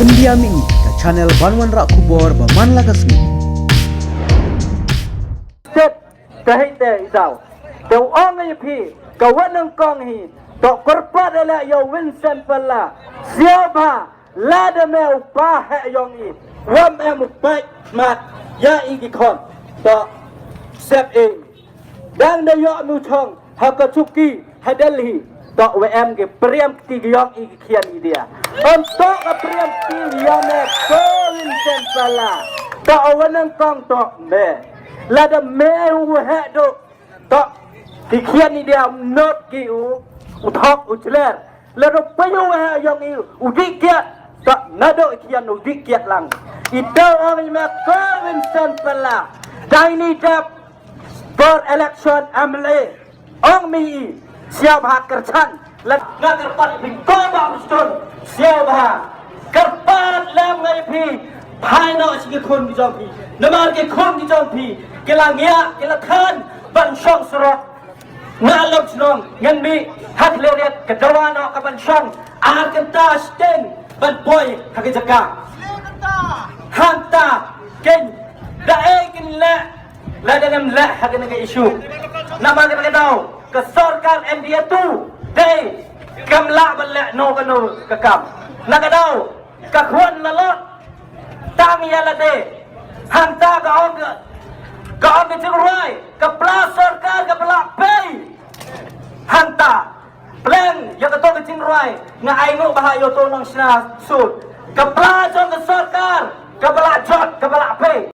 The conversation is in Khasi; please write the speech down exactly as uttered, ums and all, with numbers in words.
India Mini, ka channel ban wanrah khubor ba man la ka sngi. Step, ka hei te i daw. Te u ong ïa phi, ka wan nyngkong hi, to kyrpad ïa la ïa u Vincent Pala, siaw bha, lada me u pa heh yong i, wam em u pait mat, ïa i ki khon, to sep i. Dang da ïoh nu chong, ha ka chuki, ha Delhi, to we em ki priam kti ki yong i ki khian i dia. Em to ka priam kti ïa me, ko Vincent Pala. To wan nyngkong to me. Lada me u heh do, to ki khian i dia, not ki u, u thok u chler. Lada pa ïa u heh yong i, u dih kiat. To nado i khian u dih kiat lang. I to ong i me ko Vincent Pala. Dai ni dap por election M L A. Ong mi i, siaw bha kyrchan. Lada nga kyrpad phi ko ba mustun, siaw bha. Kyrpad lem ngai phi, phai noh sha ki khun ki jong phi. Namar ki khun ki jong phi, ki la ngiah, ki la than, ban shong surok. Nga lok shnong, ngan mih, ha Khliehriat, ka dawa noh ka ban shong, ar kynta shiteng, ban poi, ha ka jaka. Hangta, ken, da ei kin leh, lada ngam leh ha kane ka issue. Namar kata ka daw, ka sorkar N D A two, dei, kam lah ban leh no kano ka kam. Na ka daw, ka khun la lot, tang ïa lade. Hangta ka ong ka, ka ong ka jingrwai, ka pla sorkar ka pla pei. Hangta, pleng ïa kato ka jingrwai, nga ai nguh bha ïa uto u nongshna sud. Ka pla jong ka sorkar, ka pla jot, ka pla pei.